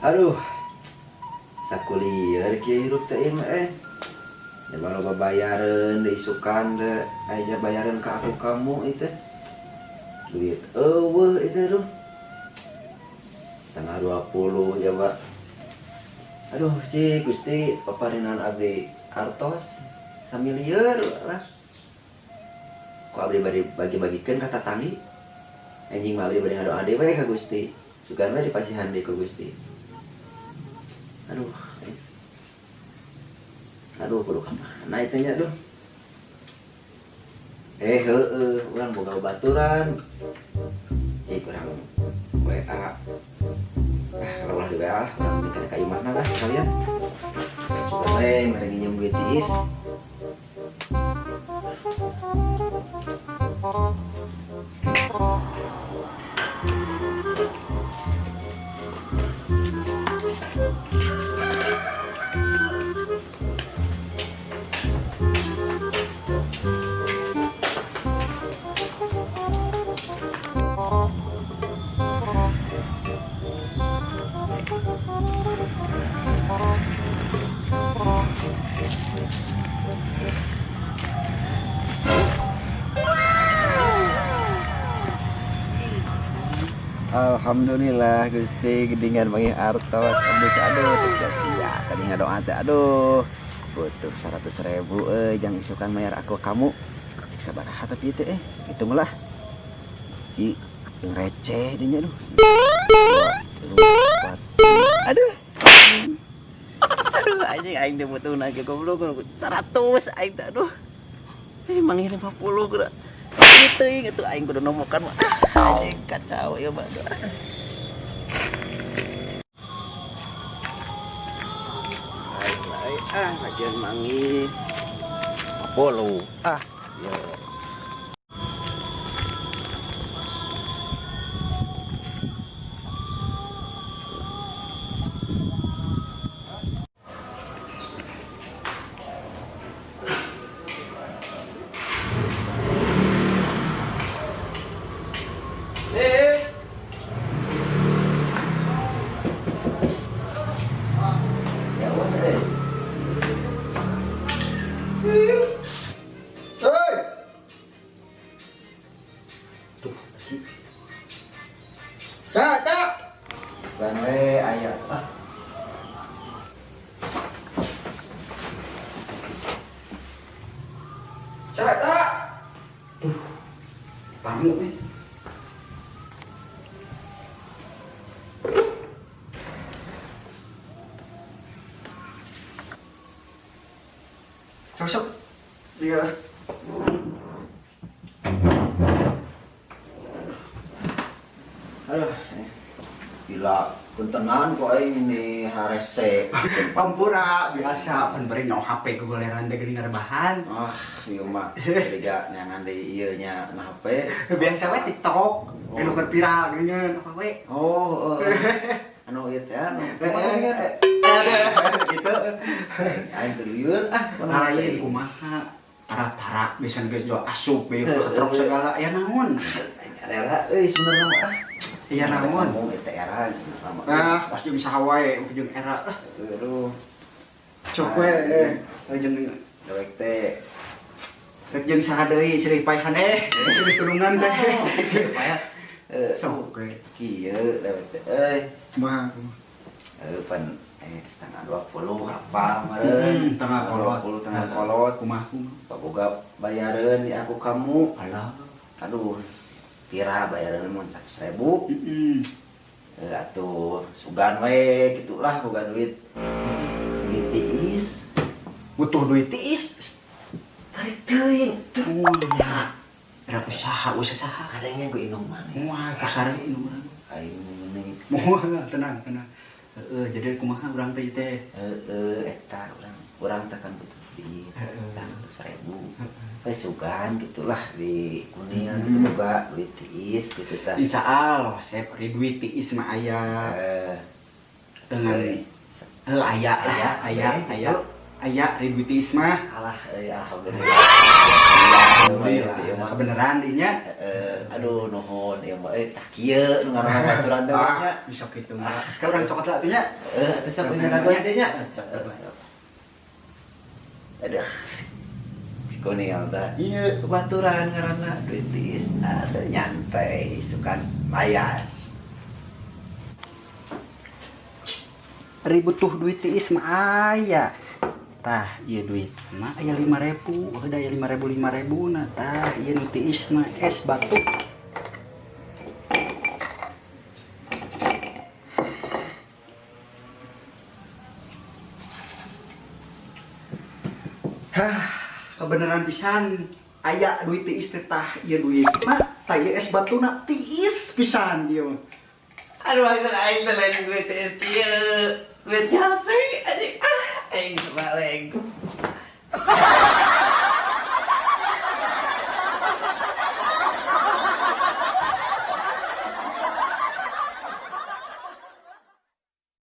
Aduh. Sakulieur kieu hirup teh ieu mah eh. Ya baru babayareun deui isukan deui aya bayareun ka aku kamu itu. Duit eueuh itu aduh. 9:30 ya, Pak. Aduh, Ci, Gusti, paparinan abdi artos samilieur lah. Ku abdi bari bagi-bagikeun ka tatanggi. Anjing mah abdi bari ngadoa deui we ka Gusti. Sugan we dipasihan deui ku Gusti. Aduh. Aduh, kudu ka mana itu nya aduh. Heueuh, urang boga baturan. Cik urang WA. Ah, kalau ulah di WA lah, urang mikir ka imahna lah sekalian. Sugan we mere nginjem duit tiis. Alhamdulillah Gusti gedingan manggih artos abdi teh aduh teu sia-sia tadi ngadoa teh aduh butuh 100.000 euy jang isukan mayar aku kamu cik sabaraha tapi teh hitung lah Ci yang receh dinya aduh 2 3 4 aduh aduh anjing aing teh butuh nage goblok 100 aing teh aduh manggih 50 geura teuing atuh aing kudu nomokan mah. Anjing kacau ya mah. Ah, bagian mangi 40. Ah, yo. Masuk. Iya. Aduh, gila, kuntenan kok aing ini harese. Pampura biasa pan bari nyaho HP gogoleran teh geuning rebahan. Ah, ieu mah liga neangan deui ieu nya na HP. Biasa we TikTok, anu keur viral geuningan apa we. Oh, anu ieu teh anu. Gitu. Aing teu lieur ah, lain kumaha? Tara-tara bisa geus jual asup we truk segala aya naon? Era euy sebenarnya mah. Iya naon? Ngomong eta era sebenarnya mah. Ah, pas jeung saha wae jeung era lah. Aduh. Cok we jeung dewek teh. Rek jeung saha deui silih paehan silih tulungan teh. Silih paehan. Sok we. Kieu dewek teh euy. Kumaha? Pan 9:30 apa meureun? Tengah kolot. 20 tengah kolot. Kumaha kumaha? Paboga bayareun di aku kamu. Alah. Aduh. Pira bayareun mun 100.000. Heeh. Atuh sugan we gitulah boga duit. Duit tiis. Butuh duit tiis. Tarik teuing. Era usaha, usaha saha. Kadangnya ku indung maneh. Wah, kasar indung urang. Aing mending. Moal tenang, tenang. Heeh, jadi kumaha urang teh teh? Heeh, eta urang teh kan butuh duit. 100.000. We sugan gitulah di kunil gitu boga duit tiis gitu tah. Insyaallah sep ri duit tiis mah aya. Dengan heuh aya lah, aya, aya. Aya ri duit tiis mah. Alah euy alhamdulillah. Alhamdulillah. Ieu mah. Kebenaran dinya. Aduh nuhun ieu mah euy tah kieu nu ngaranna baturan teh Ah, nya. bisa kitu mah. Ka urang cokot lah atuh nya. Atuh sok bener teh nya. Sok. Aduh. Si kuning tah. Ieu baturan ngaranna duit tiis ada nyantai isukan mayar. Ribut tuh duit tiis mah aya. Tah, ieu duit mah aya 5000, heuda aya 5000 5000 na tah ieu nu tiisna es batu. Hah, kebenaran pisan aya duit tiis teh tah ieu duit mah tah ieu es batuna tiis pisan ieu mah. Aduh maksud aing teh lain duit tiis kieu. Duit jase anjing ah aing sebaleng.